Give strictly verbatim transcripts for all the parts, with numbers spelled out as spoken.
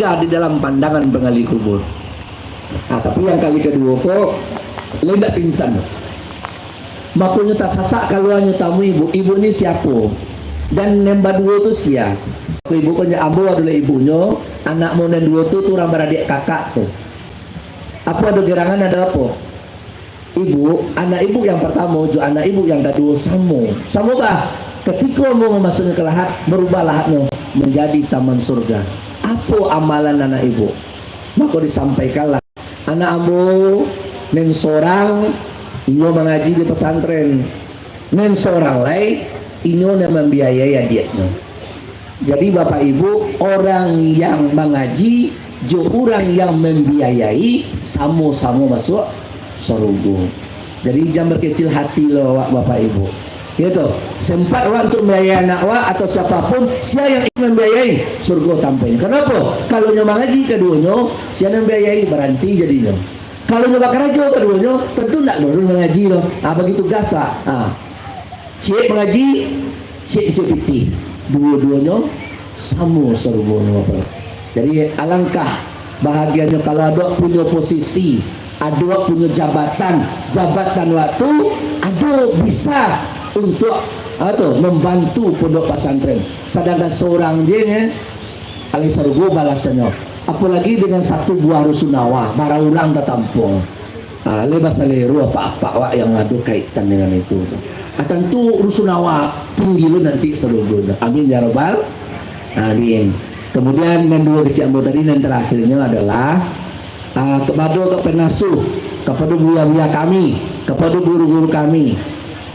Di dalam pandangan panggali kubur. Nah, tapi yang kali kaduo ko, lai ndak pingsan. Makonyo tasasak kaluanyo tamu ibu. Ibu ni siapo? Dan nan baduo tu sia? Ibu ko nyo, ambo adolah ibunyo, anak mo nan duo tu, tu urang baradiak kakak tu. Apo ado gerangan, ado apo? Ibu, anak ibu yang pertamo jo anak ibu yang kaduo samo. Samo bah, katiko ambo mamasuaknyo ka lahat, barubah lahatnyo manjadi taman surga. Apo amalan anak ibu? Mako disampaikanlah, anak ambo nan sorang, inyo mangaji di pasantren. Nan sorang lai, inyo nan mambiayai adiaknyo. Jadi, Bapak Ibu, orang yang mangaji jo urang yang mambiayai samo-samo masuak sarugo. Jadi, jan bakecil hati lo awak, Bapak Ibu. Gitu. Sempat awak untuk mambiayai anak awak atau siapapun, sia yang ingin mambiayai, surgo tampuahnyo. Kenapa? Kalau nyo mangaji kaduonyo, sia nan biayai, baranti jadinyo. Kalau nyo bakarajo kaduonyo, tentu ndak lulus mangaji lo. Ah, bagitu gasa. Ah. Ciek mangaji, ciek ciek pitih. Duo-duonyo samo sarugonyo, Bapak. Jadi, alangkah bahagianyo kalau ado punyo posisi, ado punyo jabatan, jabatan waktu, ado bisa untuk, apa tu, mambantu pondok pasantren. Sadangkan sorang je, nyo, alai sarugo balasannyo. Apolagi dengan satu buah rusunawa, bara urang tatampuang. Ah, lai basalero apak-apak awak yang ado kaitan dengan itu. Ah, tantu rusunawa tinggi lo nanti sarugonyo. Amin ya rabbal alamin. Kemudian, nan duo kecek ambo tadi, nan terakhirnyo adalah, ah, kapado kapangasuah, kapado buya-buya kami, kapado guru-guru kami.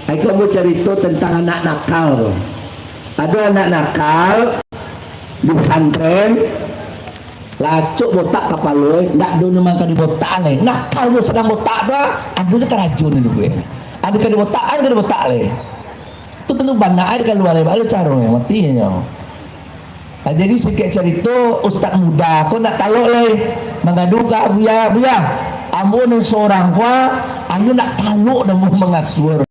Iko ambo carito tentang anak nakal. Ado anak nakal di pasantren, lacok botak kapalo, eh, ndak ado nan ka dibotak lai. Nakal jo sadang botak tu, ah, ado je karajo ni dulu, eh. Ado ka dibotak, ado ka dibotak lai. Tu tentu bana ai kalua lai, baa lo caronyo, mati nyo. Ah, jadi singkek carito, ustaz muda ko ndak talok lai mangadu ka buya, "Buya, ambo nan sorang ko, ah, ayo ndak talok doh mangasuah."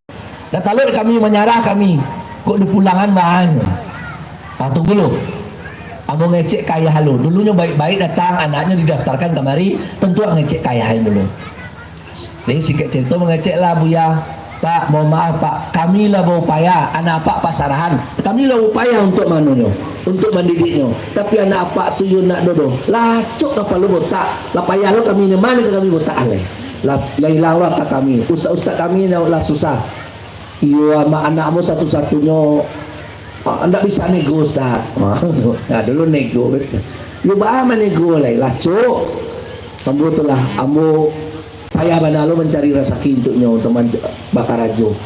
Dah talok kami, manyarah kami. Kok dipulangan bahan. Ah, tunggu lu. Ambo ngecek ka ayah lu. Dulunyo baik-baik datang, anaknyo didaftarkan kamari, tentu ngecek ka ayah dulu. Jadi, singkek carito, mangecek lah, Buya. "Pak, mohon maaf, Pak. Kami lah baupaya, anak Apak pasarahan. Kami lah baupaya untuk manunyo, untuk mandidiknyo. Tapi anak Apak tu yo ndak doh doh. Lah acok kapalo botak. Lah payah lo kami ni, ma ka kami botak alai. Lah, lah ilang lah ka kami. Ustaz-ustaz kami lah, lah susah." Iyo, amak anak ambo satu-satunyo, ah, ndak bisa nego, Ustaz. Nah, dulu nego, Ustaz. Yo, baa manego lai, lah, Cuk. Ambo tu lah, ambo payah bana lo mancari rasaki untuknyo, untuk manj-, bakarajo.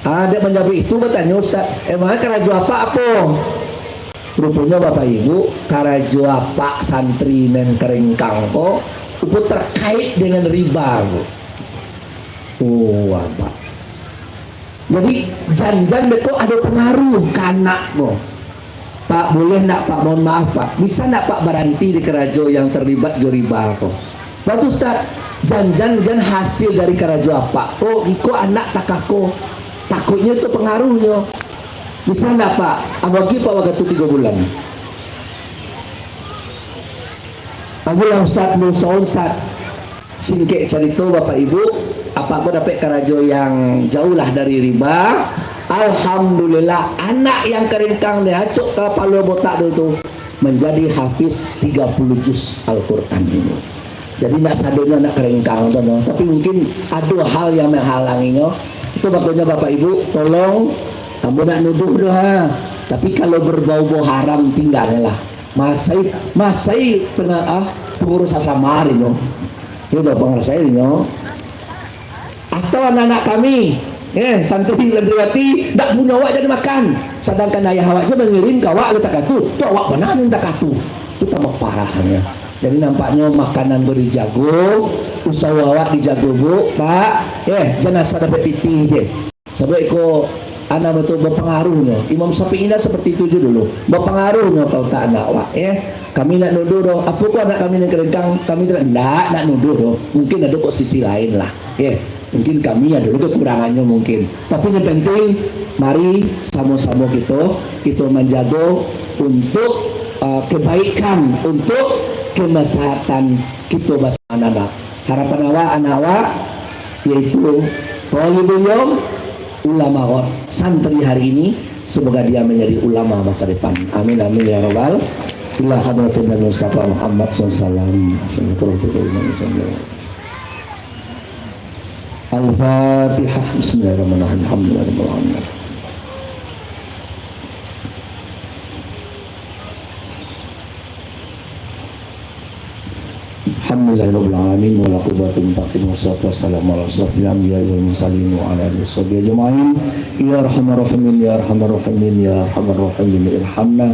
Ah, dek manjawab itu, batanyo, Ustaz, "Emang karajo Apak apo?" Ruponyo, Bapak Ibu, karajo Apak santri nan Karengkang ko, upo terkait dengan riba ko. Oh, Apak. Jadi, jan-jan beko ado pangaruah ka anak ko. "Pak, boleh ndak, Pak? Mohon maaf, Pak. Bisa ndak, Pak, baranti di karajo yang terlibat jo riba ko?" "Batua, Ustaz, jan-jan, jan hasil dari karajo Apak ko, iko anak takako. Takuiknyo tu pangaruahnyo. Bisa ndak, Pak? Ambo agiah, Pak, wakatu tigo bulan." Agiahlah, Ustaz, ndak usah, Ustaz. Singkek carito, Bapak Ibu, Apak ko dapek karajo yang jauh lah dari riba. Alhamdulillah, anak yang Karengkang ni, acok kapalo botak tu, tu manjadi hafiz tiga puluh juz Al-Quran ini. Jadi, ndak sadonyo anak Karengkang tu, no. Tapi mungkin ado hal yang menghalanginyo. Itu makonyo, Bapak Ibu, tolong, ambo ndak nuduh doh, ha. Tapi kalau berbau-bau haram, tinggalkanlah. Masai, masai pena-, ah, pengurus asrama rinyo. Itu pengurus saya rinyo. Atau anak-anak kami, eh, santri, santriwati, ndak punyo awak jadi makan. Sadangkan ayah awak je mangirim ka awak, ka takatu. Tu awak bana nan takatu. Tu tambah parahnyo. Jadi nampaknyo makanan tu dijago, usaho awak dijago, Bu, Pak. Eh, jan asa dapek pitih je. Sabab iko anak batua bapangaruhnyo. Imam Syafi'i lah seperti itu je dulu. Bapangaruhnyo ka utak anak awak, eh. Kami ndak nuduh doh. Apo ko anak kami nan Karengkang, kami tu ndak, ndak nuduh doh. Mungkin ado kok sisi lain lah, eh. Mungkin kami ado lo kekurangannyo mungkin. Tapi yang penting, mari samo-samo kito, kito manjago untuk, uh, kebaikan, untuk kemaslahatan kito basamo anak-anak. Harapan awak, anak awak, yaitu thalibul yaum, ulama ghor, santri hari ini, semoga dia menjadi ulama masa depan. Amin, amin, ya rabbal. Ila hadratin Nabi Mustafa Muhammad sallallahu alaihi wasallam. Al-Fatihah. Bismillahirrahmanirrahim. Alhamdulillahirabbil alamin. Alhamdulillahirabbil alamin, wal aqibatu lil muttaqin, wassalatu wassalamu ala asyrafil anbiya'i wal mursalin wa ala alihi wasahbihi ajmain. Ya arhamar rahimin, ya arhamar rahimin, ya arhamar rahimin, irhamna.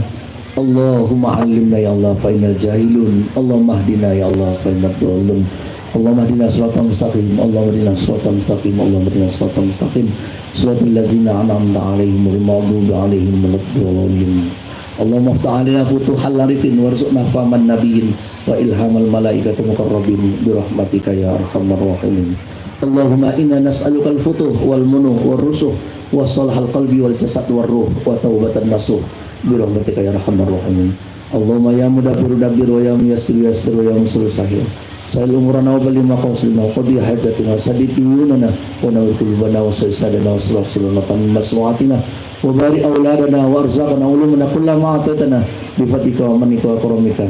Allahumma allimna ya Allah fa innal jahilun. Allahumma hdina ya Allah fa innad dhallun. Allahumma hdina siratal mustaqim. Allahumma hdina siratal mustaqim. Allahumma hdina siratal mustaqim. Siratal ladzina an'amta alaihim ghairil maghdubi alaihim waladdallin. Allahumma iftah alaina futuhal arifin warzuqna fahman nabiyyin wa ilhamal malaikatil muqarrabin birahmatika ya arhamar rahimin. Allahumma inna nas'alukal futuh wal munuh war rusuh wa salahal qalbi wal jasad war ruh wa taubatan nasuh birahmatika ya arhamar rahimin. Allahumma ya mudabbiru dabbir wa ya muyassiru yassir wa ya musiru sahil. Sahil umurana wa balligh maqasidana wa qadhi hajatina wa saddid duyunana wa nawwir qulubana wa saddid sadana wa salah sulana tamim masnuatina wa barik auladana wa arzaqana ulumana kullama ataitana bifadlika wa manika wa karamika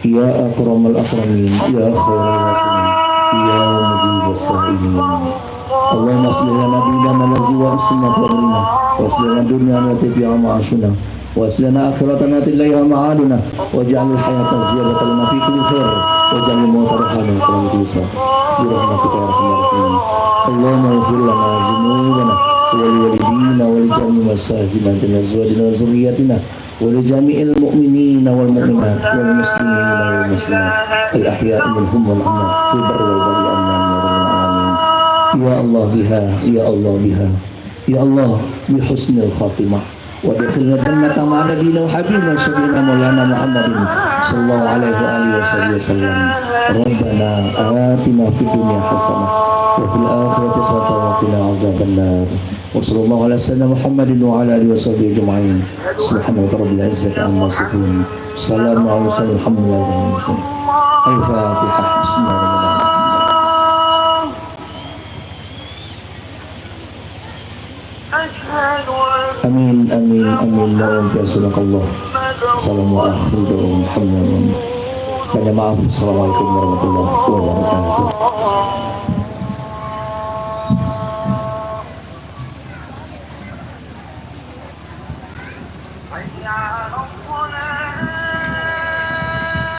ya akramal akramin ya khairal wasiin ya mujibas sailin. Allahumma aslih lana dinana allazi huwa ismatu amrina wa aslih lana dunyana allati fiha ma'ashuna. Wa aslih lana akhiratana allati ilaiha ma'aduna, waj'alil hayata ziyadatan lana fi kulli khair, waj'alil mauta rahatan lana min kulli syarr. Birahmatika ya arhamar rahimin. Allahumma ighfir lana dzunubana wa liwalidina wa li jami'i masyayikhina wa azwajina wa dzurriyyatina wa li jami'il mu'minina wal mu'minat wal muslimina wal muslimat al ahya'i minhum wal amwat fil barri wal bahri amin ya rabbal alamin. Ya Allah biha, ya Allah biha, ya Allah bi husnil khatimah. Wa adkhilnal jannata ma'a nabiyyina wa habibina wa syafi'ina maulana Muhammadin sallallahu alaihi wa alihi wa sahbihi wasallam. Rabbana atina fid dunya hasanah wa fil akhirati hasanah wa qina azabannar. Wa sallallahu ala sayyidina Muhammadin wa ala alihi wa sahbihi ajma'in. Subhana rabbika rabbil izzati amma yasifun. Salamun ala mursalin walhamdulillahi rabbil alamin. Al-Fatihah. Bismillahirrahmanirrahim. Amin, amin, amin. Ya Rabbi, subhanakallah. Salam wa akhir da'wana alhamdulillah. Banyak maaf. Assalamualaikum warahmatullahi wabarakatuh.